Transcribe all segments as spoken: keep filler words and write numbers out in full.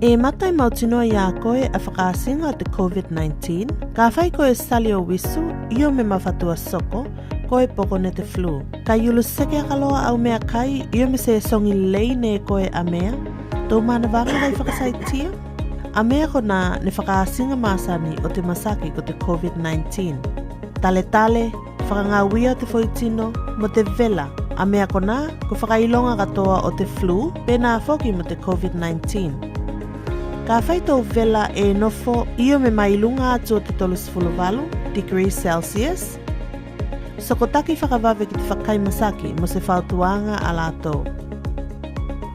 E matai mautinoa i a koe a fakaasiga o te COVID nineteen, kafai koe e sali o uisu io me mafatua soko, koe poko ne te flu. Kae ulu seke aka loa au meakai io me se sogi lei ne koe a mea. Tou manavaga lai fakasaitia a mea konā ne fakaasiga masani o te masaki ko te COVID nineteen. Taletale, fakagauia o te foitino mo te vela, a mea konā ko fakailoga katoa o te flu penā foki mo te COVID nineteen. Kafai tou vela e nofo io me mai luga atu o te tolusefulu valu degrees Celsius, sokotaki fakavave ki te fakai masaki mo se fautuaga a latou.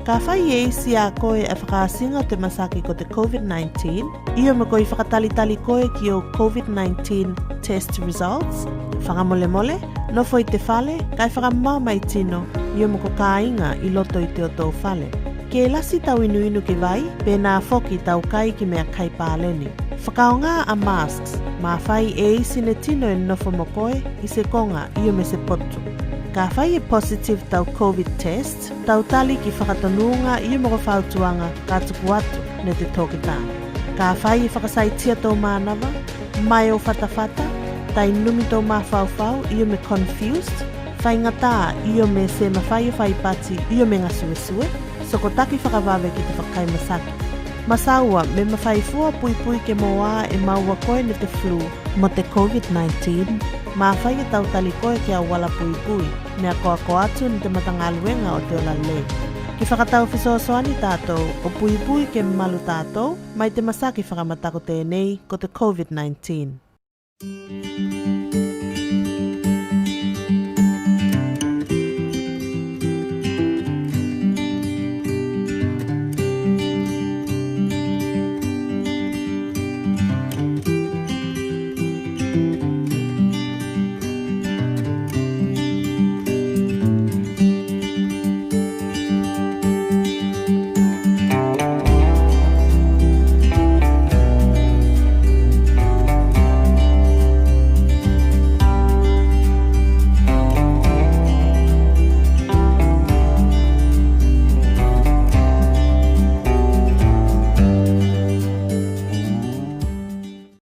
Kafai e isi a koe a fakaasiga o te masaki ko te COVID nineteen, io me koi fakatalitali koe ki ou COVID nineteen test results, fakamolemole nofo i te fale kae fakamamao mai tino io me ko kaiga i loto i te otou fale. Ke lasi tau inuinu ki vai penā foki tau kai ki meakai paleni. Fakaaoga a masks, mafai e isi ne tino e nofo mo koe i se koga io me se potu. Kafai e positive tau COVID test, tautali ki fakatonuga io me ko fautuaga ka tuku atu ne te toketā. Kafai e fakasaitia tou manava, mai o fatafata, tai numi tou mafaufau io me confused, faigatā io me se mafai o faipati io me gasuesue, sokotaki fakavave ki te fakai masaki. Masaua me mafai fua puipui ke moa e maua koe ne te flu mo te COVID nineteen, mafai e tautali koe ki auala puipui me akoako atu ne te matagaluega o te ola lei. Ke fakatau fesoasoani tatou o puipui ke malu tatou mai te masaki fakamataku tenei ko te COVID nineteen.